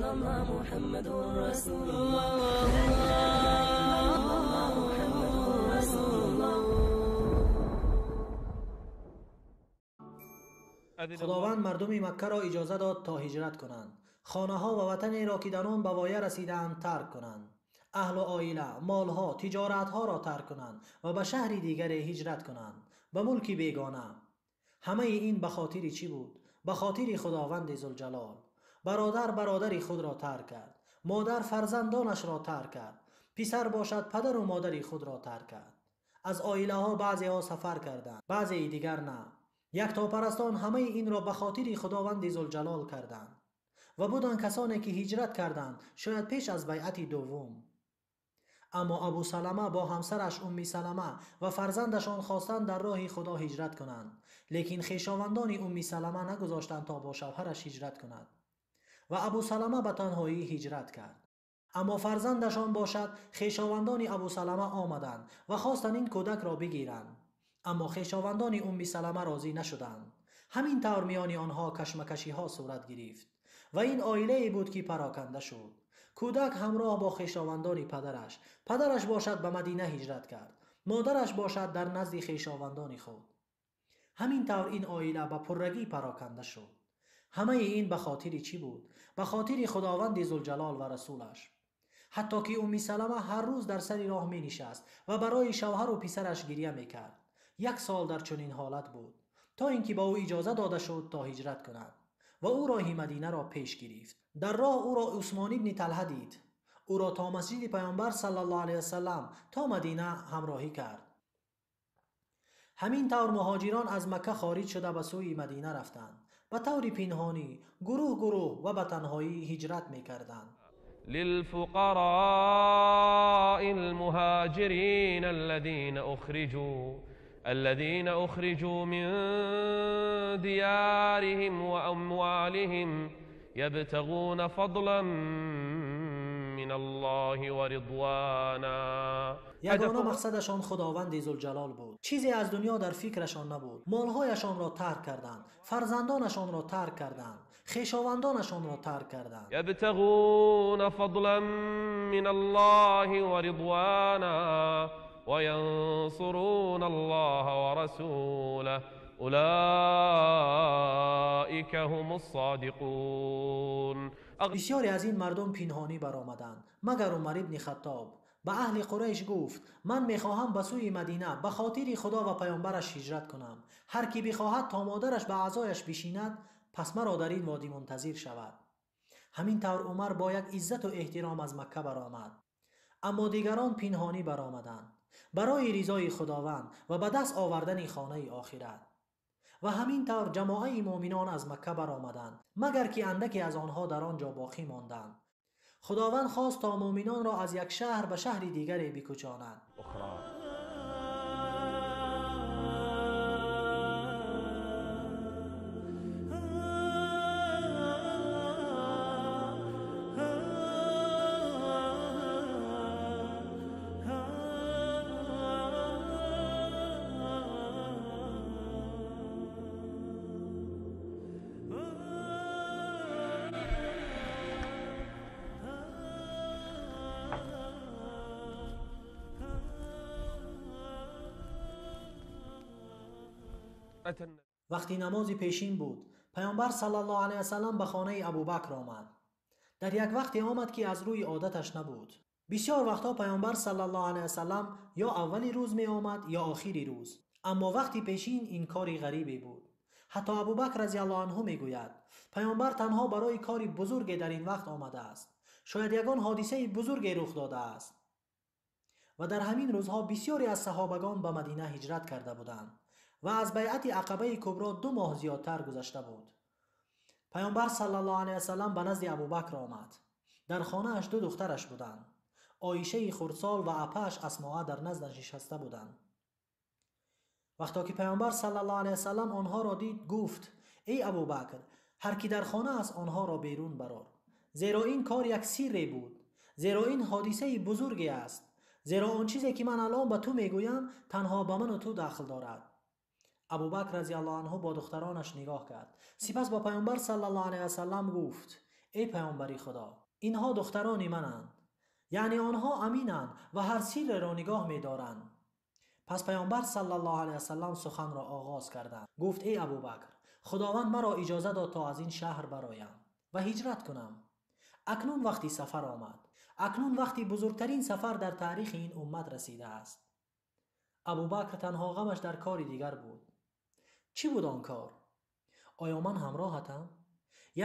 الله محمد رسول الله لا إله إلا الله محمد رسول الله. خداوند مردم مکه را اجازه داد تا هجرت کنند، خانه ها و وطنی را که در آن به وایه رسیدند ترک کنند، اهل و عائله، مالها، تجارتها را ترک کنند و به شهر دیگر هجرت کنند، به ملک بیگانه. همه این به خاطر چی بود؟ به خاطر خداوند ذوالجلال. برادر برادری خود را ترک کرد، مادر فرزندانش را ترک کرد، پسر باشد پدر و مادری خود را ترک کرد. از عائله ها بعضی ها سفر کردند، بعضی دیگر نه. یکتاپرستان همه این را به خاطر خداوند ذوالجلال کردند و بودند کسانی که هجرت کردند، شاید پیش از بیعت دوم. اما ابو سلمه با همسرش امی سلمه و فرزندشان خواستند در راه خدا هجرت کنند، لیکن خویشاوندان امی سلمه نگذاشتند تا با شوهرش هجرت کند و ابو سلمه به تنهایی هجرت کرد. اما فرزندشان باشد خویشاوندان ابو سلمه آمدند و خواستند این کودک را بگیرند، اما خویشاوندان امی سلمه راضی نشدند. همین طور میان آنها کشمکشی ها صورت گرفت و این عائله بود که پراکنده شد. کودک همراه با خویشاوندان پدرش، پدرش باشد به مدینه هجرت کرد، مادرش باشد در نزد خویشاوندان خود. همین طور این عائله به پرگی پراکنده شد. همه این به خاطر چی بود؟ به خاطر خداوند ذوالجلال و رسولش. حتی که امی سلمه هر روز در سر راه می نشست و برای شوهر و پسرش گریه می کرد. یک سال در چنین حالت بود تا اینکه با او اجازه داده شد تا هجرت کند و او راه مدینه را پیش گرفت. در راه او را عثمان ابن طلحه دید. او را تا مسجد پیامبر صلی الله علیه وسلم تا مدینه همراهی کرد. همین طور مهاجران از مکه خارج شده به سوی مدینه رفتند. به طور پنهانی، گروه گروه و به تنهایی هجرت میکردند. للفقراء المهاجرين الذين أخرجوا من ديارهم وأموالهم يبتغون فضلا من الله ورضوانا. یگانه مقصدشان خداوند ذوالجلال بود. چیزی از دنیا در فکرشان نبود. مالهایشان را ترک کردند، فرزندانشان را ترک کردند، خویشاوندانشان را ترک کردند. يبتغون فضلا من الله ورضوانا وينصرون الله ورسوله أولئك هم الصادقون. بسیاری از این مردم پنهانی برآمدند، مگر عمر ابن خطاب به اهل قریش گفت من میخواهم به سوی مدینه به خاطر خدا و پیامبرش هجرت کنم. هر کی بخواهد تا مادرش به عزایش بشیند پس مرا در این وادی منتظر شود. همین طور عمر با یک عزت و احترام از مکه برآمد. اما دیگران پنهانی برآمدند برای رضای خداوند و به دست آوردن خانه آخرت. و همین طور جماعه مؤمنان از مکه برآمدند، مگر که اندکی از آنها در آنجا باقی ماندند. خداوند خواست تا مؤمنان را از یک شهر به شهر دیگری بکوچاند. وقتی نماز پیشین بود، پیامبر صلی الله علیه وسلم به خانه ابوبکر آمد. در یک وقتی آمد که از روی عادتش نبود. بسیار وقتها پیامبر صلی الله علیه وسلم یا اولی روز می آمد یا آخری روز، اما وقتی پیشین این کاری غریبی بود. حتی ابوبکر رضی الله عنه می گوید پیامبر تنها برای کاری بزرگ در این وقت آمده است. شاید یگان حادثه بزرگی رخ داده است. و در همین روزها بسیاری از صحابگان به مدینه هجرت کرده بودند و از بیعت عقبه کبرا 2 ماه زیادتر گذشته بود. پیامبر صلی الله علیه وسلم به نزد ابوبکر آمد. در خانه اش 2 دخترش بودند. عایشه خردسال و اپه‌اش اسماء در نزدش نشسته بودند. وقتی که پیامبر صلی الله علیه وسلم آنها را دید گفت ای ابوبکر، هر کی در خانه است آنها را بیرون برار، زیرا این کار یک سری بود، زیرا این حادثه بزرگی است، زیرا آن چیزی که من الان به تو میگویم تنها به من و تو دخل دارد. ابوبکر رضی الله عنه با دخترانش نگاه کرد. سپس با پیامبر صلی الله علیه وسلم گفت эй паёмбари Худо, инҳо духтарони мананд, яъне онҳо аминанд ва ҳар сирреро нигоҳ медоранд. Пас паёмбар саллаллоҳу алайҳи васаллам суханро оғоз карданд. Гуфт: эй Абубакр, Худованд маро иҷоза дод то аз ин шаҳр бароям ва ҳиҷрат кунам. Акнун вақти сафар омад. Акнун вақти бузургтарин сафар дар таърихи ин уммат расидааст. Абубакр танҳо ғамаш дар кори дигар буд. Чӣ буд он кор? Оё ман ҳамроҳатам?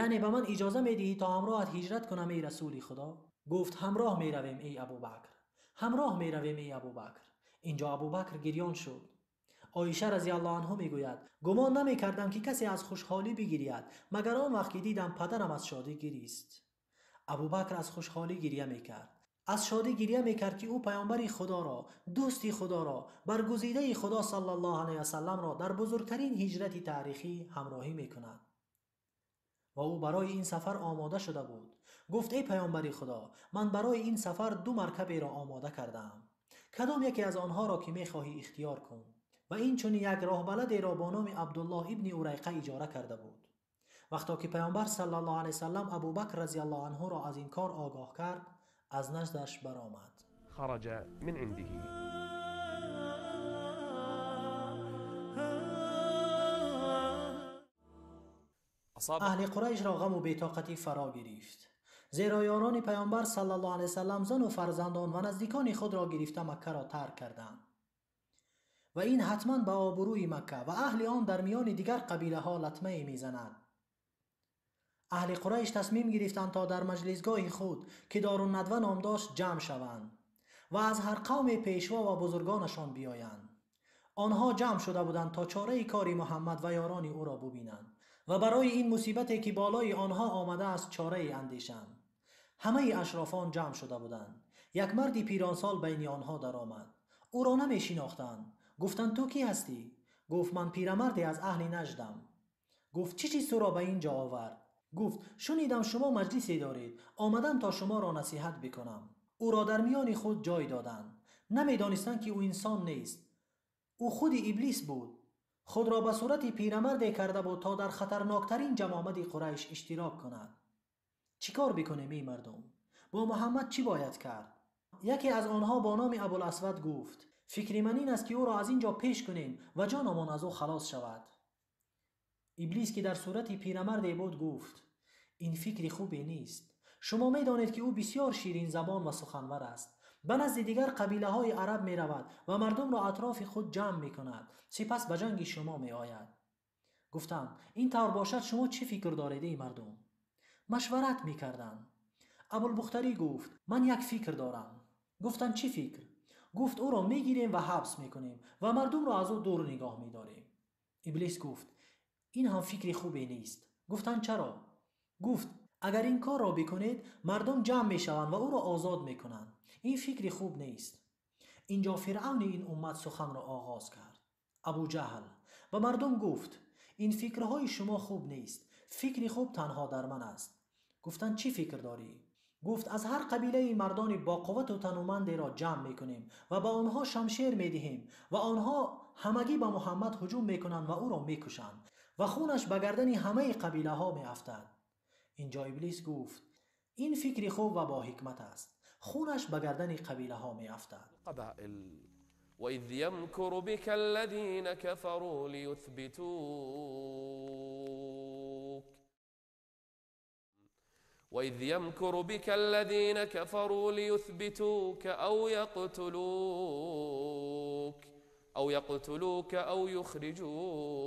Яъне ба ман иҷоза медиҳӣ то ҳамроҳат ҳиҷрат кунам, эй расули Худо? Гуфт: ҳамроҳ меравем, эй Абубакр, ҳамроҳ меравем, эй Абубакр. Инҷо Абубакр гирён шуд. Оиша разияллоҳу анҳу мегӯяд: гумон намекардам ки касе аз хушҳолӣ бигирияд, магар он вақт ки дидам падарам аз шодӣ гирист. Абубакр аз хушҳолӣ гиря мекард. Аз шодӣ гиря мекард ки ӯ паёмбари Худоро, дӯсти Худоро, баргузидаи Худо саллаллоҳу алайҳи васалламро дар бузургтарин ҳиҷрати таърихӣ ҳамроҳӣ мекунад. Ва ӯ барои ин сафар омода шуда буд. Гуфт: эй паёмбари Худо, ман барои ин сафар ду маркаберо омода кардаам. Кадом яке аз онҳоро ки мехоҳӣ ихтиёр кун. Ва инчунин як роҳбаладеро бо номи Абдуллоҳ ибни Урайқа иҷора карда буд. Вақто ки паёмбар саллаллоҳу алайҳи васаллам Абубакр разияллоҳу анҳуро аз ин кор огоҳ кард, аз наздаш баромад. خرج من عنده. аҳли Қурайшро ғаму бетоқатӣ фаро гирифт, зеро ёрони паёмбар саллаллоҳу алайҳи васаллам зану фарзандон ва наздикони худро гирифта Маккаро тарк карданд. Ва ин ҳатман ба обрӯи Макка ва аҳли он дар миёни дигар қабилаҳо латмае мезанад. Аҳли Қурайш тасмим гирифтанд то дар маҷлисгоҳи худ, ки Доруннадва ном дошт, ҷамъ шаванд ва аз ҳар қавме пешво ва бузургонашон биёянд. Онҳо ҷамъ шуда буданд то чораи кори Муҳаммад ва ёрони ӯро бубинанд ва барои ин мусибате ки болои онҳо омадааст чорае андешанд. Ҳамаи ашрофон ҷамъ шуда буданд. Як марди пиронсол байни онҳо даромад. Ӯро намешинохтанд. Гуфтанд: ту кӣ ҳастӣ? Гуфт: ман пирамарде аз аҳли Наҷдам. Гуфт: чӣ чиз туро ба ин ҷо овард? Гуфт: шунидам шумо маҷлисе доред, омадам то шуморо насиҳат бикунам. Ӯро дар миёни худ ҷой доданд. Намедонистанд ки ӯ инсон нест. Ӯ худи иблис буд. Худро ба сурати пирамарде карда буд то дар хатарноктарин ҷамъомади Қурайш иштирок кунад. Чӣ кор бикунем, эй мардум? Бо Муҳаммад чӣ бояд кард? Яке аз онҳо бо номи Абуласвад гуфт: фикри ман ин аст ки ӯро аз ин ҷо пеш кунем ва ҷонамон аз ӯ халос шавад. Иблис ки дар сурати пирамарде буд гуфт: ин фикри хубе нест. Шумо медонед ки ӯ бисёр ширинзабон ва суханвар аст. Ба назди дигар қабилаҳои араб меравад ва мардумро атрофи худ ҷамъ мекунад. Сипас ба ҷанги шумо меояд. Гуфтанд: ин тавр бошад шумо чӣ фикр доред, эй мардум? Машварат мекарданд. Абулбухтарӣ гуфт: ман як фикр дорам. Гуфтанд: чӣ фикр? Гуфт: ӯро мегирем ва ҳабс мекунем ва мардумро аз ӯ дур нигоҳ медорем. Иблис гуфт: ин ҳам фикри хубе нест. Гуфтанд: чаро? Гуфт: агар ин корро бикунед, мардум ҷамъ мешаванд ва ӯро озод мекунанд. Ин фикри хуб нест. Инҷо фиръавни ин уммат суханро оғоз кард. Абуҷаҳл ба мардум гуфт: ин фикрҳои шумо хуб нест. Фикри хуб танҳо дар ман аст. Гуфтанд: чӣ фикр дорӣ? Гуфт: аз ҳар қабилаи мардони боқуввату танумандеро ҷамъ мекунем ва ба онҳо шамшер медиҳем ва онҳо ҳамагӣ ба Муҳаммад ҳуҷум мекунанд ва ӯро мекушанд ва хунаш ба гардани ҳамаи қабилаҳо меафтад. Инҷо иблис гуфт: ин фикри хуб ва бо ҳикмат аст. Хунаш ба гардани қабилаҳо меафтад. وإذ يمكر بك الذين كفروا ليثبتوك وإذ يمكر بك الذين كفروا ليثبتوك أو يقتلوك أو يخرجوك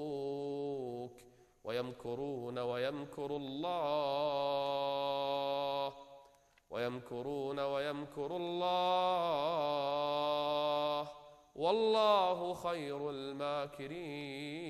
ويمكرون ويمكر الله ويمكرون ويمكر الله والله خير الماكرين.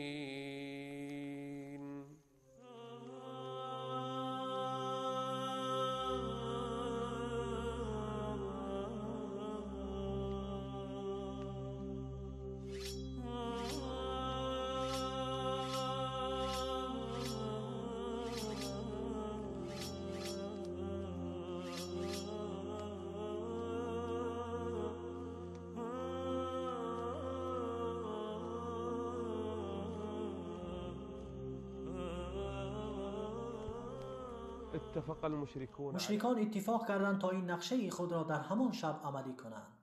اتفق المشركون مشرکان اتفاق کردند تا این نقشه خود را در همان شب عملی کنند.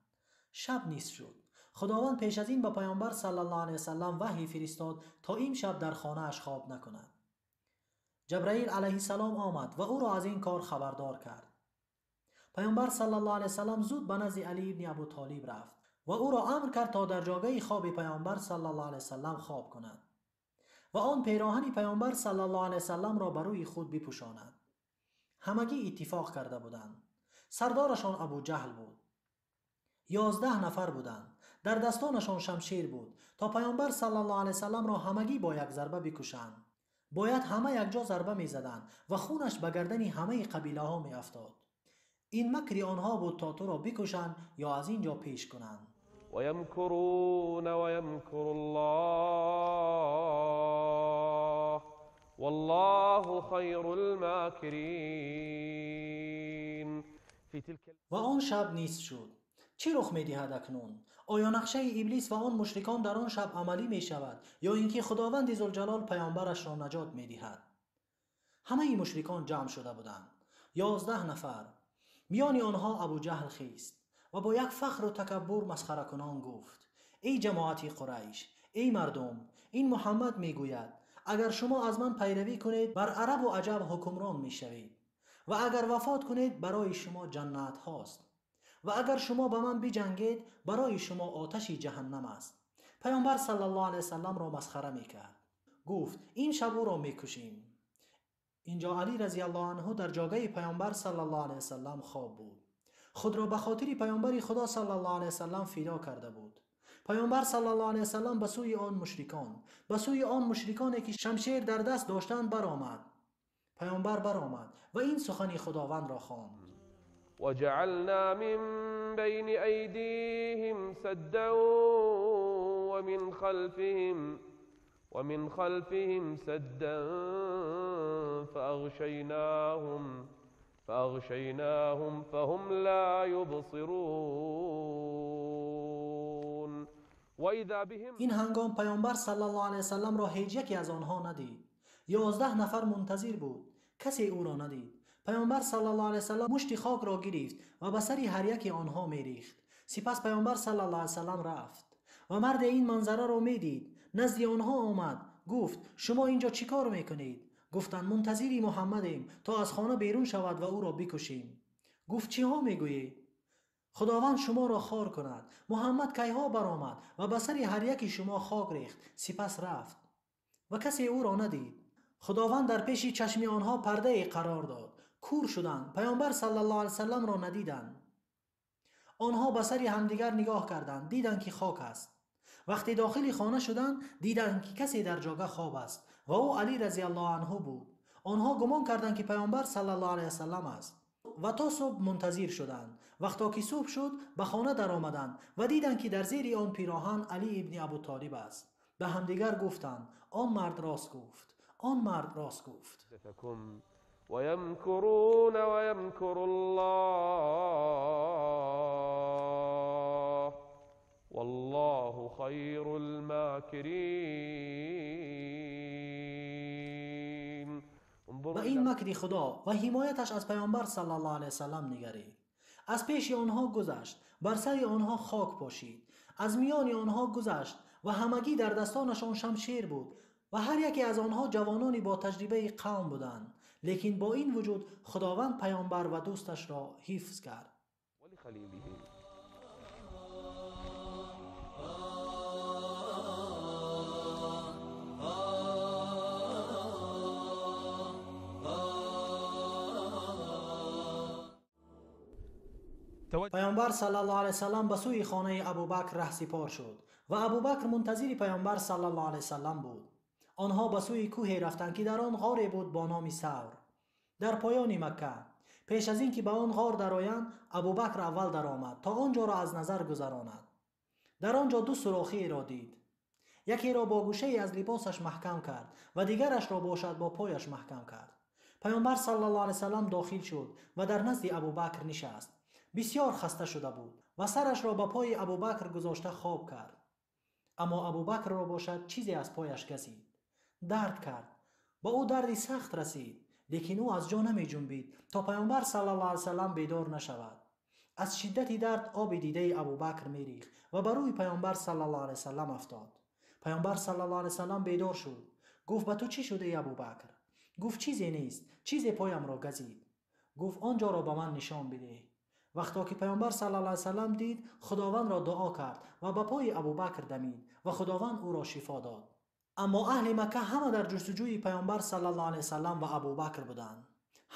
شب نیست شد. خداوند پیش از این به پیامبر صلی الله علیه وسلم وحی فرستاد تا این شب در خانه اش خواب نکند. جبرائیل علیه السلام آمد و او را از این کار خبردار کرد. پیامبر صلی الله علیه وسلم زود به نزد علی ابن ابو طالب رفت و او را امر کرد تا در جاگه خواب پیامبر صلی الله علیه وسلم خواب کند و آن پیراهن پیامبر صلی الله علیه وسلم را بر روی خود بپوشاند. همگی اتفاق کرده بودند. سردارشان ابو جهل بود. 11 نفر بودند. در دستانشان شمشیر بود تا پیامبر صلی الله علیه وسلم را همگی با یک ضربه بکشند. باید همه یک جا ضربه می زدند و خونش به گردن همه قبیله ها می افتاد. این مکری آنها بود تا تو را بکشند یا از اینجا پیش کنند. ويمكرون ويمكر الله والله خير الماكرين. في تلك و آن شب نیست شد. چی رخ می دهد اکنون؟ آیا نقشه ابلیس و آن مشرکان در آن شب عملی می شود یا اینکه خداوند ذوالجلال پیامبرش را نجات می دهد؟ همه مشرکان جمع شده بودند. 11 نفر. میان آنها ابو جهل خیست و با یک فخر و تکبر مسخره کنان گفت: ای جماعت قریش، ای مردم، این محمد می گوید اگر شما از من پیروی کنید بر عرب و عجم حکمران می شوید و اگر وفات کنید برای شما جنت هاست و اگر شما به من بجنگید برای شما آتش جهنم است. پیامبر صلی الله علیه وسلم را مسخره می کرد. گفت این شب او را می کشیم. اینجا علی رضی الله عنه در جاگه پیامبر صلی الله علیه وسلم خواب بود. خود را به خاطر پیامبر خدا صلی الله علیه وسلم فدا کرده بود. پیامبر صلی الله علیه وسلم به سوی آن مشرکان، به سوی آن مشرکانی که شمشیر در دست داشتند برآمد. پیامبر برآمد و این سخن خداوند را خواند: وجعلنا من بين أيديهم سدا ومن خلفهم سدا فأغشيناهم فهم لا يبصرون. وإذا بهم این هنگام پیامبر صلی الله علیه وسلم را هیچ یکی از آنها ندید. 11 نفر منتظر بود، کسی او را ندید. پیامبر صلی الله علیه وسلم مشت خاک را گرفت و به سر هر یک آنها میریخت. سپس پیامبر صلی الله علیه وسلم رفت و مرد این منظره را میدید. نزد آنها آمد، گفت شما اینجا چیکار میکنید؟ گفتند منتظری محمدیم تا از خانه بیرون شود و او را بکشیم. گفت چی ها میگویی؟ خداوند شما را خوار کند. محمد کیها برآمد و به سر هر یک شما خاک ریخت. سپس رفت و کسی او را ندید. خداوند در پیش چشم آنها پرده قرار داد. کور شدند. پیامبر صلی الله علیه وسلم را ندیدند. آنها به سر همدیگر نگاه کردند، دیدند که خاک است. وقتی داخل خانه شدند دیدند که کسی در جاگه خواب است و او علی رضی الله عنه بود. آنها گمان کردند که پیامبر صلی الله علیه وسلم است و تا صبح منتظر شدند. وقتی که صبح شد به خانه در آمدند و دیدند که در زیر آن پیراهن علی ابن ابو طالب است. به همدیگر گفتند آن مرد راست گفت، آن مرد راست گفت. ويمكرون ويمكر الله والله خير الماكرين. و این مکر خدا و حمایتش از پیامبر صلی الله علیه وسلم نگرید. از پیش آنها گذشت، بر سر آنها خاک پاشید، از میان آنها گذشت و همگی در دستانشان شمشیر بود و هر یکی از آنها جوانانی با تجربه قوم بودند، لیکن با این وجود خداوند پیامبر و دوستش را حفظ کرد. پیامبر صلی الله علیه وسلم به سوی خانه ابوبکر رهسپار شد و ابوبکر منتظر پیامبر صلی الله علیه وسلم بود. آنها به سوی کوه رفتند که در آن غاری بود با نام ثور در پایان مکه. پیش از اینکه به آن غار درآیند ابوبکر اول درآمد تا آنجا را از نظر گذراند. در آنجا دو سوراخی را دید، یکی را با گوشه از لباسش محکم کرد و دیگرش را باشد با پایش محکم کرد. پیامبر صلی الله علیه وسلم داخل شد و در نزد ابوبکر نشست. بسیار خسته شده بود و سرش را به پای ابوبکر گذاشته خواب کرد. اما ابوبکر را باشد چیزی از پایش گزید. درد کرد. با او دردی سخت رسید. Лекин ӯ аз ҷо намеҷунбид то Паёмбар саллаллоҳу алайҳи васаллам бедор нашавад. Аз шиддати дард оби дидаи Абубакр мерихт ва ба рӯи Паёмбар саллаллоҳу алайҳи васаллам афтод. Паёмбар саллаллоҳу алайҳи васаллам бедор шуд. Гуфт: ба ту чӣ шуд, эй Абубакр? Гуфт: чизе нест, чизе поямро газид. Гуфт: он ҷоро ба ман нишон бидеҳ. Вақто ки Паёмбар саллаллоҳу алайҳи васаллам дид, Худовандро дуо кард ва ба пои Абубакр дамид ва Худованд ӯро шифо дод. Аммо аҳли Макка ҳама дар ҷустуҷӯи Паёмбар саллаллоҳу алайҳи васаллам ва Абубакр буданд.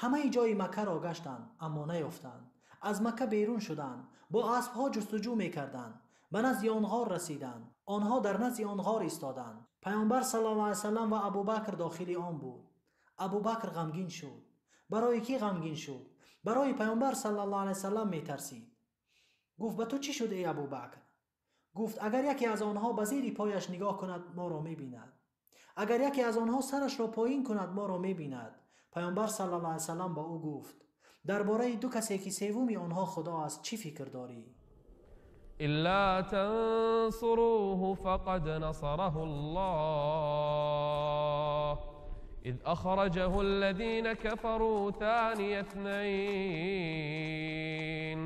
Ҳамаи ҷои Маккаро гаштанд, аммо наёфтанд. Аз Макка берун шуданд, бо аспҳо ҷустуҷӯ мекарданд. Ба назди он ғор расиданд. Онҳо дар назди он ғор истоданд. Паёмбар саллаллоҳу алайҳи васаллам ва Абубакр дохили он буд. Абубакр ғамгин шуд. Барои кӣ ғамгин шуд? Барои Паёмбар саллаллоҳу алайҳи васаллам метарсид. Гуфт: ба ту чӣ шуд, эй Абубакр? Гуфт: агар яке аз онҳо ба зери пояш нигоҳ кунад, моро мебинад. Агар яке аз онҳо сарашро поин кунад, моро мебинад. Паёмбар саллаллоҳу алайҳи васаллам ба ӯ гуфт: дар бораи ду касе ки севуми онҳо Худо аст, чӣ фикр дорӣ? إلا تنصروه فقد نصره الله إذ أخرجه الذين كفروا ثاني اثنين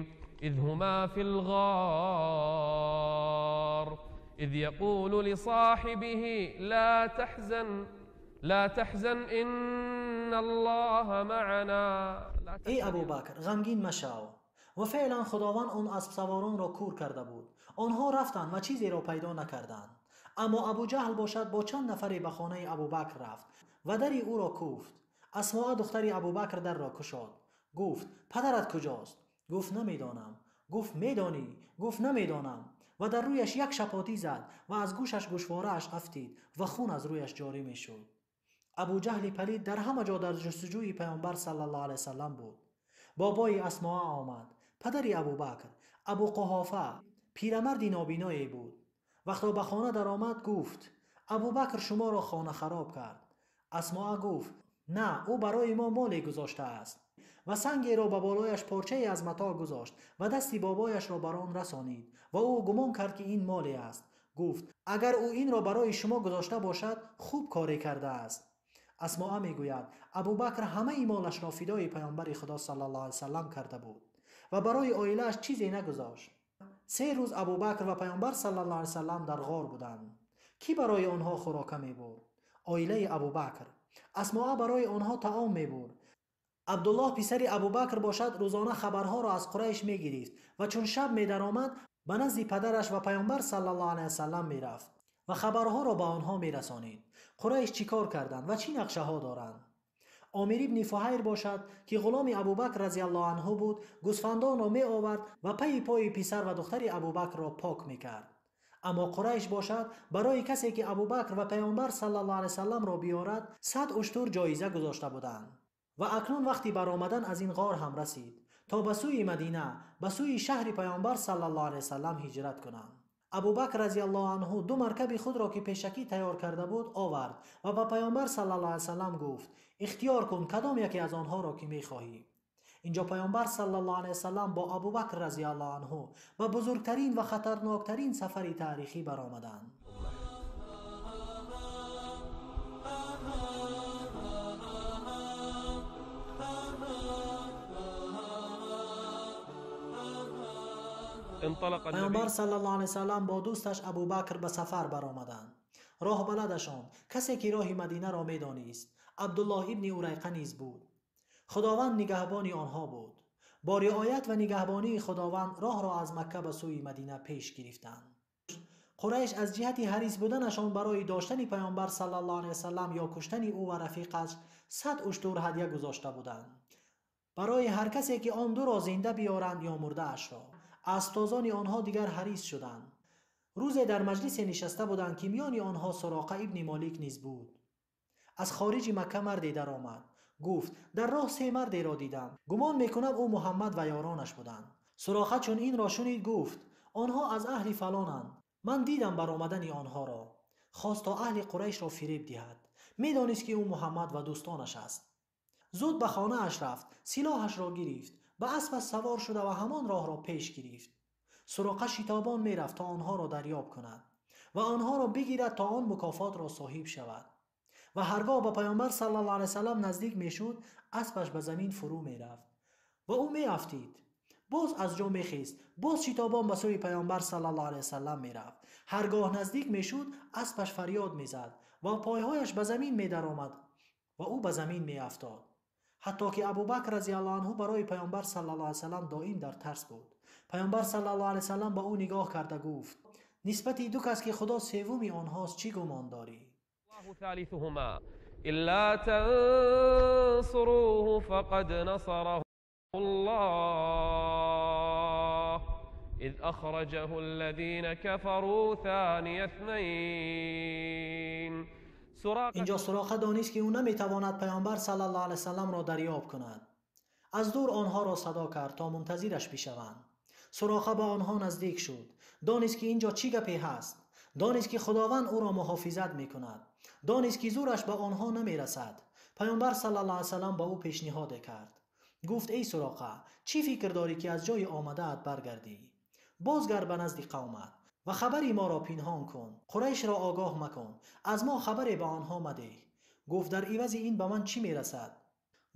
إذ هما في الغار إذ يقول لصاحبه لا تحزن لا تحزن إن الله معنا. эй Абубакр, ғамгин машав. Ва феълан Худованд он аспсаворонро кур карда буд. Онҳо рафтанд ва чизеро пайдо накарданд. Аммо Абуҷаҳл бошад бо чанд нафаре ба хонаи Абубакр рафт ва дари ӯро куфт. Асмоа духтари Абубакр дарро кушод. Гуфт: падарат куҷост? Гуфт: намедонам. Гуфт: медонӣ? Гуфт: намедонам. Ва дар рӯяш як шапотӣ зад ва аз гӯшаш гӯшворааш афтид ва хун аз рӯяш ҷорӣ мешуд. Абуҷаҳли палид дар ҳама ҷо дар ҷустуҷӯи Паёмбар саллаллоҳу алайҳи васаллам буд. Бобои Асмоа омад, падари Абубакр, Абу Қуҳофа, пирамарди нобиное буд. Вақто ба хона даромад, гуфт: Абубакр шуморо хона хароб кард. Асмоа гуфт: на, ӯ барои мо моле гузоштааст. Ва сангеро ба болояш порчае аз матоъ гузошт ва дасти бобояшро бар он расонид ва ӯ гумон кард, ки ин моле аст. Гуфт: агар ӯ инро барои шумо гузошта бошад, хуб коре кардааст. Асмоа мегӯяд: Абубакр ҳамаи молашро фидои Паёмбари Худо саллаллоҳу алайҳи васаллам карда буд ва барои оилааш чизе нагузошт. 3 рӯз Абубакр ва Паёмбар саллаллоҳу алайҳи васаллам дар ғор буданд. Кӣ барои онҳо хӯрока мебурд? Оилаи Абубакр. Асмоа барои онҳо таом мебурд. Абдуллоҳ писари Абубакр бошад рӯзона хабарҳоро аз Қурайш мегирифт ва чун шаб медаромад, ба назди падараш ва Паёмбар саллаллоҳу алайҳи васаллам мерафт ва хабарҳоро ба онҳо мерасонид. Қурайш чӣ кор карданд ва чӣ нақшаҳо доранд? Омир ибни Фуҳайр бошад, ки ғуломи Абубакр разияллоҳу анҳу буд, гӯсфандонро меовард ва пайи пои писар ва духтари Абубакрро пок мекард. Аммо Қурайш бошад барои касе ки Абубакр ва Паёмбар саллаллоҳу алайҳи васалламро биёрад, 100 уштур ҷоиза гузошта буданд. Ва акнун вақти баромадан аз ин ғор ҳам расид то ба сӯи Мадина, ба сӯи шаҳри Паёмбар саллаллоҳу алайҳи васаллам ҳиҷрат кунанд. Абубакр разияллоҳу анҳу ду маркаби худро ки пешакӣ тайёр карда буд овард ва ба Паёмбар саллаллоҳу алайҳи васаллам гуфт: ихтиёр кун кадом яке аз онҳоро ки мехоҳӣ. Инҷо Паёмбар саллаллоҳу алайҳи васаллам бо Абубакр разияллоҳу анҳу ба бузургтарин ва хатарноктарин сафари таърихӣ баромаданд. Паёмбар саллаллоҳу алайҳи васаллам бо дӯсташ Абубакр ба сафар баромаданд. Роҳбаладашон касе ки роҳи Мадинаро медонист, Абдуллоҳ ибни Урайқа низ буд. Худованд нигаҳбони онҳо буд. Бо риоят ва нигаҳбонии Худованд роҳро аз Макка ба сӯи Мадина пеш гирифтанд. Қурайш аз ҷиҳати ҳарис буданашон барои доштани Паёмбар саллаллоҳу алайҳи васаллам ё куштани ӯ ва рафиқаш 100 уштур ҳадя гузошта буданд барои ҳар касе ки он дуро зинда биёранд ё мурдаашро. Асптозони онҳо дигар ҳарис шуданд. Рӯзе дар маҷлисе нишаста буданд, ки миёни онҳо Суроқа ибни Молик низ буд. Аз хориҷи Макка марде даромад. Гуфт: дар роҳ 3 мардеро дидам. Гумон мекунам ӯ Муҳаммад ва ёронаш буданд. Суроқа чун инро шунид гуфт: онҳо аз аҳли фалонанд. Ман дидам баромадани онҳоро. Хост то аҳли Қурайшро фиреб диҳад. Медонист ки ӯ Муҳаммад ва дӯстонаш аст. Зуд ба хонааш рафт, силоҳашро гирифт, ба аспаш савор шуда ва ҳамон роҳро пеш гирифт. Суроқа шитобон мерафт то онҳоро дарёб кунад ва онҳоро бигирад то он мукофотро соҳиб шавад. ва ҳаргоҳ ба паёмбар саллаллоҳу алайҳи васаллам наздик мешуд, аспаш ба замин фурӯ мерафт ва ӯ меафтид. Боз аз ҷо мехест, боз шитобон ба сӯи паёмбар саллаллоҳу алайҳи васаллам мерафт. Ҳаргоҳ наздик мешуд, аспаш фарёд мезад ва пойҳояш ба замин медаромад ва ӯ ба замин меафтод. Ҳатто ки Абубакр разияллоҳу анҳу барои паёмбар саллаллоҳу алайҳи васаллам доим дар тарс буд. Паёмбар саллаллоҳу алайҳи васаллам ба ӯ нигоҳ карда гуфт: нисбати ду кас ки Худо севуми онҳост чӣ гумон дорӣ? ثالثهما إلا تنصروه فقد نصره الله إذ أخرجه الذين كفروا ثاني اثنين. Инҷо Суроқа донист ки ӯ наметавонад паёмбар саллаллоҳу алайҳи васалламро дарёб кунад. Аз дур онҳоро садо кард то мунтазираш бишаванд. Суроқа ба онҳо наздик шуд. Донист ки инҷо чӣ гапе ҳаст. Донист ки Худованд ӯро муҳофизат мекунад. Донист ки зӯраш ба онҳо намерасад. Паёмбар саллаллоҳу алайҳи васаллам ба ӯ пешниҳоде кард. Гуфт: эй Суроқа, чӣ фикр дорӣ ки аз ҷои омадаат баргардӣ? Бозгард ба назди қавмат ва хабари моро пинҳон кун. Қурайшро огоҳ макун. Аз мо хабаре ба онҳо мадеҳ. Гуфт: дар ивази ин ба ман чӣ мерасад?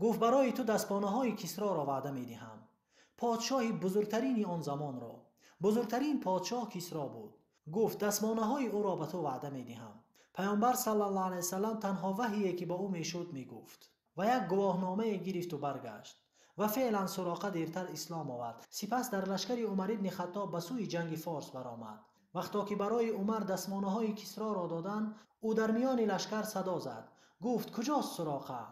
Гуфт: барои ту дастпонаҳои Кисроро ваъда медиҳам. Подшоҳи бузургтарини он замонро. Бузургтарин подшоҳ Кисро буд. Гуфт: дастмонаҳои ӯро ба ту ваъда медиҳам. Паёмбар саллаллоҳу алайҳи васаллам танҳо ваҳие ки ба ӯ мешуд мегуфт ва як гувоҳномае гирифту баргашт. Ва феълан Суроқа дертар ислом овард. Сипас дар лашкари Умар ибни Хаттоб ба сӯи ҷанги Форс баромад. Вақто ки барои Умар дастмонаҳои Кисроро доданд, ӯ дар миёни лашкар садо зад. Гуфт: куҷост Суроқа?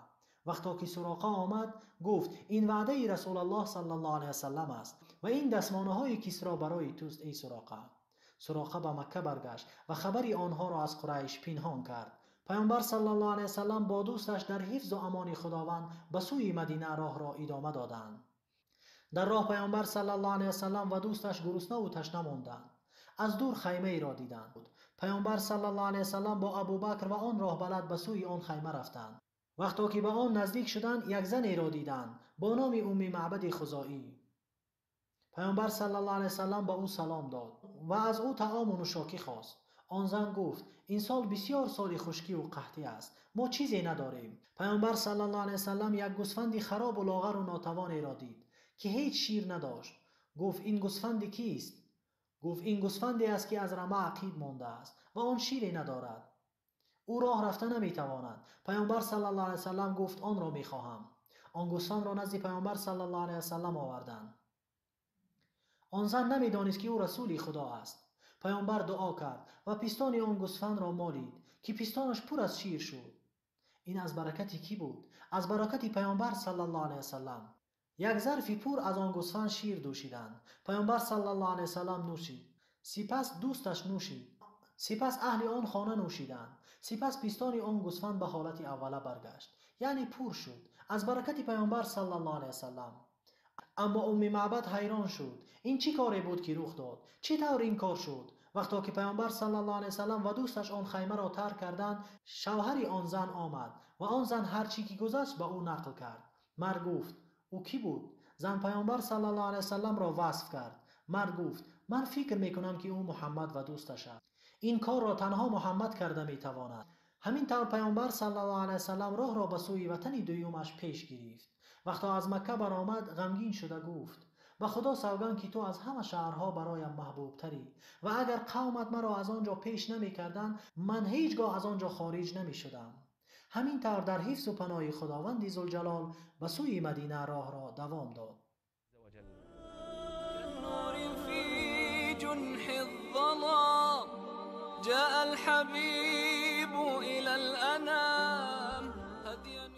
Вақто ки Суроқа омад, гуфт: ин ваъдаи Расулаллоҳ саллаллоҳу алайҳи васаллам аст ва ин дастмонаҳои Кисро барои туст, эй Суроқа. Суроқа ба Макка баргашт ва хабари онҳоро аз Қурайш пинҳон кард. Паёмбар саллаллоҳу алайҳи васаллам бо дӯсташ дар ҳифзу амони Худованд ба сӯи Мадина роҳро идома доданд. Дар роҳ паёмбар саллаллоҳу алайҳи васаллам ва дӯсташ гуруснаву ташна монданд. Аз дур хаймаеро диданд. Паёмбар саллаллоҳу алайҳи васаллам бо Абубакр ва он роҳбалад ба сӯи он хайма рафтанд. Вақто ки ба он наздик шуданд, як занеро диданд бо номи Умми Маъбади Хузоӣ. Паёмбар саллаллоҳу алайҳи васаллам ба ӯ салом дод ва аз ӯ таому нӯшокӣ хост. Он зан гуфт: ин сол бисёр соли хушкиву қаҳтӣ аст, мо чизе надорем. Паёмбар саллаллоҳу алайҳи васаллам як гӯсфанди харобу лоғару нотавонеро дид ки ҳеҷ шир надошт. Гуфт: ин гӯсфанди кист? Гуфт: ин гӯсфанде аст ки аз рама ақиб мондааст ва он шире надорад. Ӯ роҳ рафта наметавонад. Паёмбар саллаллоҳу алайҳи васаллам гуфт: онро мехоҳам. Он гӯсфандро назди паёмбар саллаллоҳу алайҳи васаллам оварданд. Он зан намедонист ки ӯ расули Худо аст. Паёмбар дуо кард ва пистони он гӯсфандро молид ки пистонаш пур аз шир шуд. Ин аз баракати кӣ буд? Аз баракати паёмбар саллаллоҳу алайҳи васаллам. Як зарфи пур аз он гӯсфанд шир дӯшиданд. Паёмбар саллаллоҳу алайҳи васаллам нӯшид. Сипас дӯсташ нӯшид. Сипас аҳли он хона нӯшиданд. Сипас пистони он гӯсфанд ба ҳолати аввала баргашт, яъне пур шуд аз баракати паёмбар саллаллоҳу алайҳи васаллам. Аммо Умми Маъбад ҳайрон шуд. Ин чӣ коре буд ки рух дод? Чӣ тавр ин кор шуд? Вақто ки паёмбар саллаллоҳу алайҳи васаллам ва дӯсташ он хаймаро тарк карданд, шавҳари он зан омад ва он зан ҳар чӣ ки гузашт ба ӯ нақл кард. Мард гуфт: ӯ кӣ буд? Зан паёмбар саллаллоҳу алайҳи васалламро васф кард. Мард гуфт: ман фикр мекунам ки ӯ Муҳаммад ва дӯсташ аст. Ин корро танҳо Муҳаммад карда метавонад. Ҳамин тавр паёмбар саллаллоҳу алайҳи васаллам роҳро ба сӯи ватани дуюмаш пеш гирифт. Вақто аз Макка баромад, ғамгин шуда гуфт: ба Худо савганд ки ту аз ҳама шаҳрҳо бароям маҳбубтарӣ ва агар қавмат маро аз он ҷо пеш намекарданд, ман ҳеҷ гоҳ аз он ҷо хориҷ намешудам. Ҳамин тавр дар ҳифзу паноҳи Худованди Зулҷалол ба сӯи Мадина роҳро давом дод. جاء الحبيب إلى الأنام هديا.